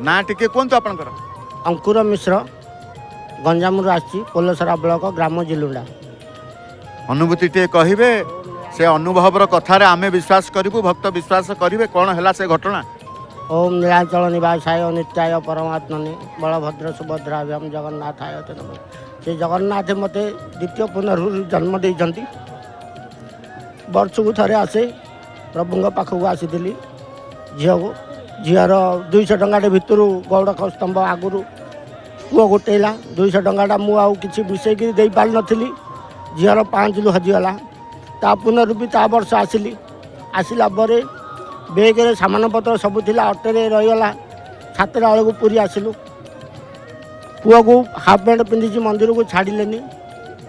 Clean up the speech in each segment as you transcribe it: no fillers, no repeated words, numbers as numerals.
ନା ଟିକେ କୁହନ୍ତୁ ଆପଣଙ୍କର। ଅଙ୍କୁର ମିଶ୍ର, ଗଞ୍ଜାମରୁ ଆସିଛି, ପୋଲସରା ବ୍ଲକ, ଗ୍ରାମ ଜିଲୁଣ୍ଡା। ଅନୁଭୂତି ଟିକେ କହିବେ। ସେ ଅନୁଭବର କଥାରେ ଆମେ ବିଶ୍ୱାସ କରିବୁ, ଭକ୍ତ ବିଶ୍ୱାସ କରିବେ। କ'ଣ ହେଲା ସେ ଘଟଣା? ଓମ୍ ନୀଳାଚଳ ନିବାସାୟ ନିତ୍ୟାୟ ପରମାତ୍ମନେ ବଳଭଦ୍ର ସୁଭଦ୍ରାଭ୍ୟମ ଜଗନ୍ନାଥାୟ ତେ ନମଃ। ସେ ଜଗନ୍ନାଥ ମୋତେ ଦ୍ୱିତୀୟ ପୁନର୍ଜନ୍ମ ଦେଇଛନ୍ତି। ବର୍ଷକୁ ଥରେ ଆସେ ପ୍ରଭୁଙ୍କ ପାଖକୁ। ଆସିଥିଲି ଝିଅକୁ, ଝିଅର 200 ଟଙ୍କାଟେ ଭିତରୁ ଗୌଡ଼ ସ୍ତମ୍ଭ ଆଗରୁ ପୁଅ ଗୋଟେଇଲା। 200 ଟଙ୍କାଟା ମୁଁ ଆଉ କିଛି ମିଶେଇକି ଦେଇପାରିନଥିଲି। ଝିଅର 5ରୁ ହଜିଗଲା। ତା ପୁନରୁପି ତା ବର୍ଷ ଆସିଲି। ଆସିଲା ପରେ ବେଗରେ ସାମାନପତ୍ର ସବୁ ଥିଲା, ଅଟୋରେ ରହିଗଲା। 7ଟା ବେଳକୁ ପୁରୀ ଆସିଲୁ। ପୁଅକୁ ହାଫ୍ ପ୍ୟାଣ୍ଟ ପିନ୍ଧିଛି, ମନ୍ଦିରକୁ ଛାଡ଼ିଲେନି।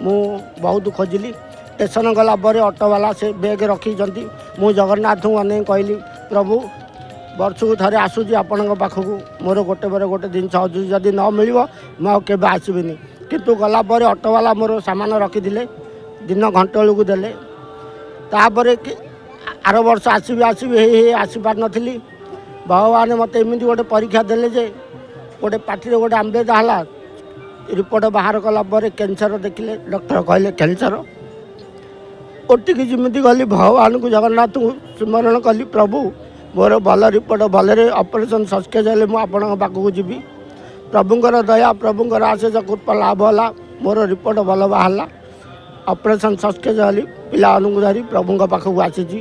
ମୁଁ ବହୁତ ଖୋଜିଲି। ଷ୍ଟେସନ ଗଲା ପରେ ଅଟୋବାଲା ସେ ବେଗ୍ ରଖିଛନ୍ତି। ମୁଁ ଜଗନ୍ନାଥଙ୍କୁ ଅନେଇ କହିଲି, ପ୍ରଭୁ, ବର୍ଷକୁ ଥରେ ଆସୁଛି ଆପଣଙ୍କ ପାଖକୁ, ମୋର ଗୋଟେ ପରେ ଗୋଟେ ଜିନିଷ ହଜୁଛି, ଯଦି ନ ମିଳିବ ମୁଁ ଆଉ କେବେ ଆସିବିନି। କିନ୍ତୁ ଗଲା ପରେ ଅଟୋବାଲା ମୋର ସାମାନ ରଖିଥିଲେ, ଦିନ ଘଣ୍ଟେ ବେଳକୁ ଦେଲେ। ତାପରେ ଆର ବର୍ଷ ଆସିବି ଆସିବି ହେଇ ହେଇ ଆସିପାରିନଥିଲି। ଭଗବାନ ମୋତେ ଏମିତି ଗୋଟେ ପରୀକ୍ଷା ଦେଲେ ଯେ ଗୋଟେ ପାଟିରେ ଗୋଟେ ଆମ୍ବେଦ ହେଲା। ରିପୋର୍ଟ ବାହାର କଲା ପରେ କ୍ୟାନ୍ସର ଦେଖିଲେ। ଡକ୍ଟର କହିଲେ କ୍ୟାନ୍ସର। ଓଟିକି ଯେମିତି ଗଲି, ଭଗବାନଙ୍କୁ ଜଗନ୍ନାଥଙ୍କୁ ସ୍ମରଣ କଲି, ପ୍ରଭୁ, ମୋର ଭଲ ରିପୋର୍ଟ, ଭଲରେ ଅପରେସନ୍ ସକ୍ସେସ୍ ହେଲେ ମୁଁ ଆପଣଙ୍କ ପାଖକୁ ଯିବି। ପ୍ରଭୁଙ୍କର ଦୟା, ପ୍ରଭୁଙ୍କର ଆଶେଷ କୃପା ଲାଭ ହେଲା। ମୋର ରିପୋର୍ଟ ଭଲ ବାହାରିଲା, ଅପରେସନ୍ ସକ୍ସେସ୍ ହେଲି। ପିଲାମାନଙ୍କୁ ଧରି ପ୍ରଭୁଙ୍କ ପାଖକୁ ଆସିଛି।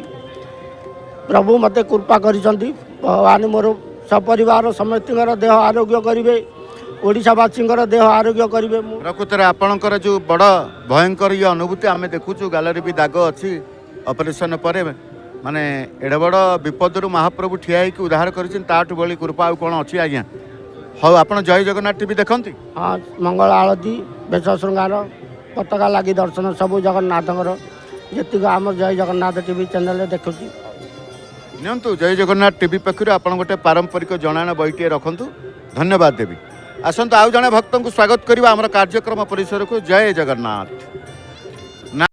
ପ୍ରଭୁ ମୋତେ କୃପା କରିଛନ୍ତି। ଭଗବାନ ମୋର ସପରିବାର ସମସ୍ତଙ୍କର ଦେହ ଆରୋଗ୍ୟ କରିବେ, ଓଡ଼ିଶାବାସୀଙ୍କର ଦେହ ଆରୋଗ୍ୟ କରିବେ। ମୁଁ ପ୍ରକୃତରେ ଆପଣଙ୍କର ଯେଉଁ ବଡ଼ ଭୟଙ୍କର ଇଏ ଅନୁଭୂତି ଆମେ ଦେଖୁଛୁ, ଗାଲରେ ବି ଦାଗ ଅଛି ଅପରେସନ୍ ପରେ। ମାନେ ଏଡ଼େ ବଡ଼ ବିପଦରୁ ମହାପ୍ରଭୁ ଠିଆ ହେଇକି ଉଦ୍ଧାର କରିଛନ୍ତି, ତାଠୁ ଭଳି କୃପା ଆଉ କ'ଣ ଅଛି ଆଜ୍ଞା? ହଉ, ଆପଣ ଜୟ ଜଗନ୍ନାଥ ଟିଭି ଦେଖନ୍ତି? ହଁ, ମଙ୍ଗଳ ଆଳତୀ, ବେଶ ଶୃଙ୍ଗାର, ପତାକା ଲାଗି ଦର୍ଶନ, ସବୁ ଜଗନ୍ନାଥଙ୍କର ଯେତିକ ଆମର ଜୟ ଜଗନ୍ନାଥ ଟିଭି ଚ୍ୟାନେଲରେ ଦେଖୁଛି। ନିଅନ୍ତୁ, ଜୟ ଜଗନ୍ନାଥ ଟିଭି ପାଖରୁ ଆପଣ ଗୋଟେ ପାରମ୍ପରିକ ଜଣାଣ ବହିଟିଏ ରଖନ୍ତୁ। ଧନ୍ୟବାଦ ଦେବି। ଆସନ୍ତୁ, ଆଉ ଜଣେ ଭକ୍ତଙ୍କୁ ସ୍ୱାଗତ କରିବା ଆମର କାର୍ଯ୍ୟକ୍ରମ ପରିସରକୁ। ଜୟ ଜଗନ୍ନାଥ।